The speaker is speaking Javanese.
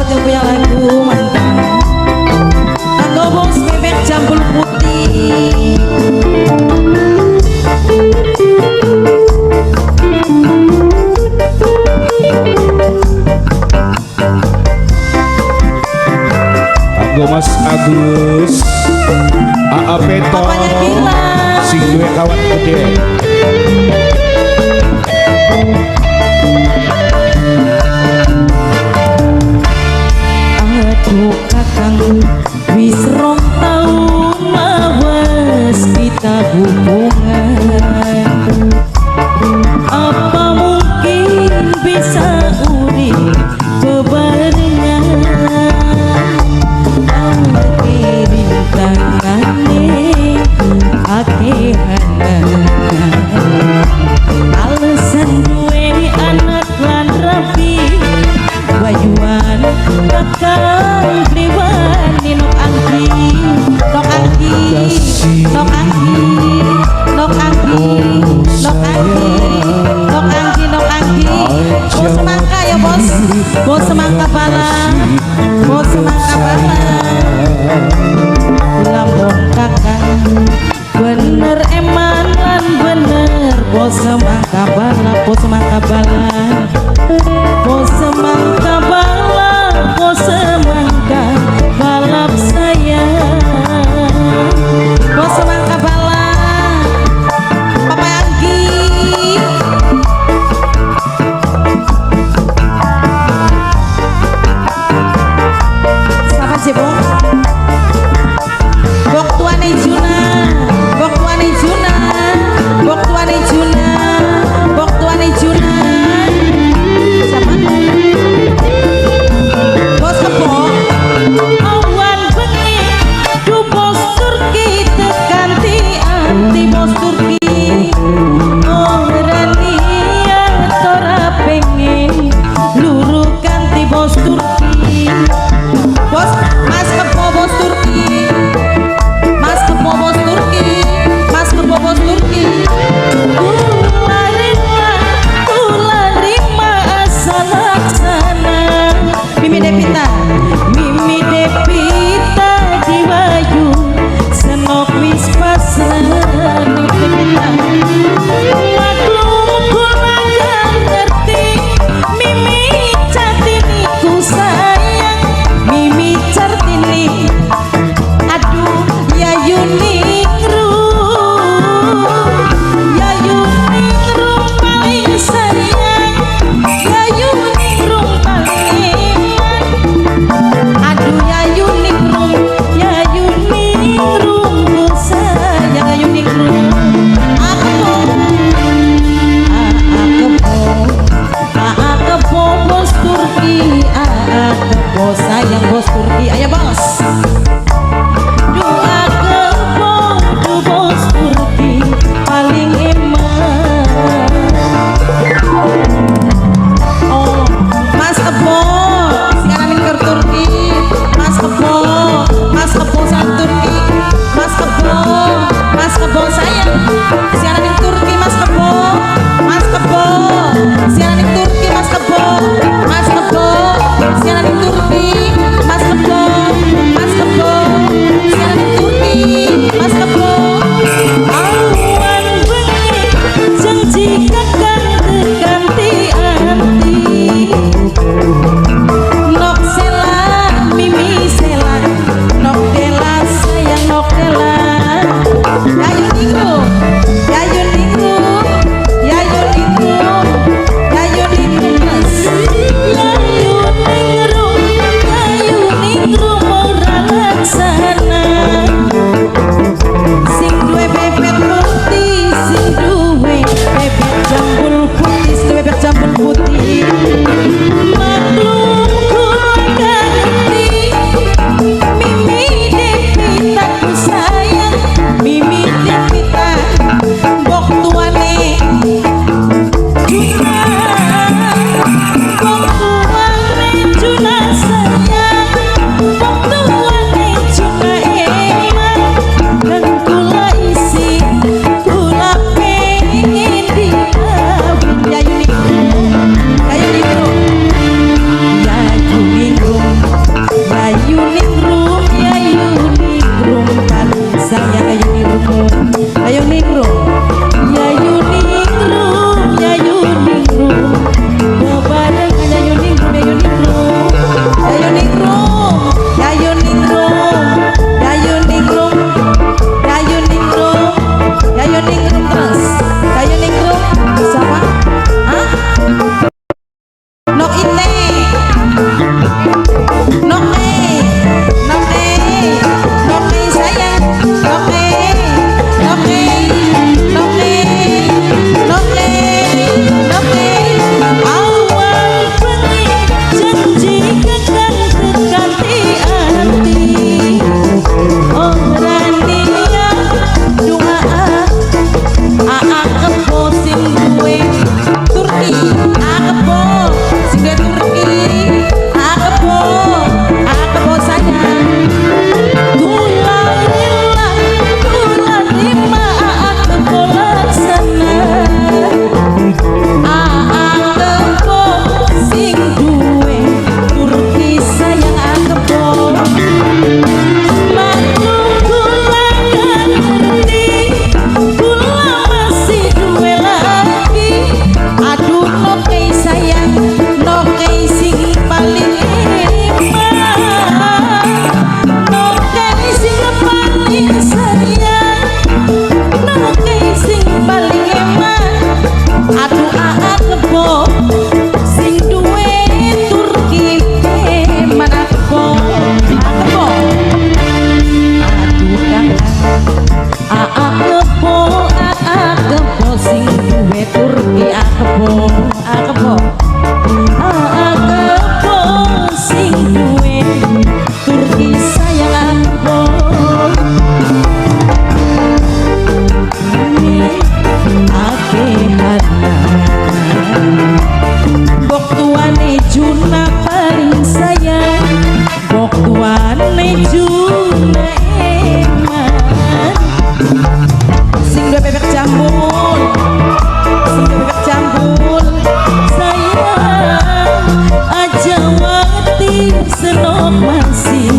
buat yang punya lagu mantan. Kanggo bos bebek jambul putih. Kanggo Mas Agus AA Peto Papanya Gila. Sing duwe kawat gede. Aduh kakang wis rong taun lawas kita hubungan. Apa mungkin bisa urip bebarengan? Akeh rintangane, akeh halangan. Alasan duwe anak lan rapi wayuan kakang kriwani nok angki, nok angki, nok angki, nok angki, nok angki, nok angki, nok angki. Bos semangka ya bos, bos semangka bala, bos semangka bala. Lamun kakang bener eman lan bener, bos semangka bala, bos semangka bala, bos semangka bala, bos semangka balap sayang, bos semangka bala. Papa Anggi. Siapa sih, Bok? Bok tuane Juna, Bok tuane Juna, Bok tuane Juna, Bok tuane Juna. Siapa? Bos Kebo. Awan bengi du bos Turki tekan ti ati bos Turki. Ora niat ora pengen luru kanthi bos Turki. Bos Mas Kebo bos Turki. Mas Kebo bos Turki, Mas Kebo bos Turki. Kula rima asal laksana. Mimi Devita, Mimi Devita diwayu senok wis pasrah. Mimi Devita. Maklum kula gak ngerti, Mimi Cartini ku sayang, Mimi Cartini. sing duwe tur disayang ampun. Akehan. Bok tuane Juna paling sayang, bok tuane Juna eman. Sing duwe bebek jambul, sing duwe bebek jambul sayang, aja wati senok masih.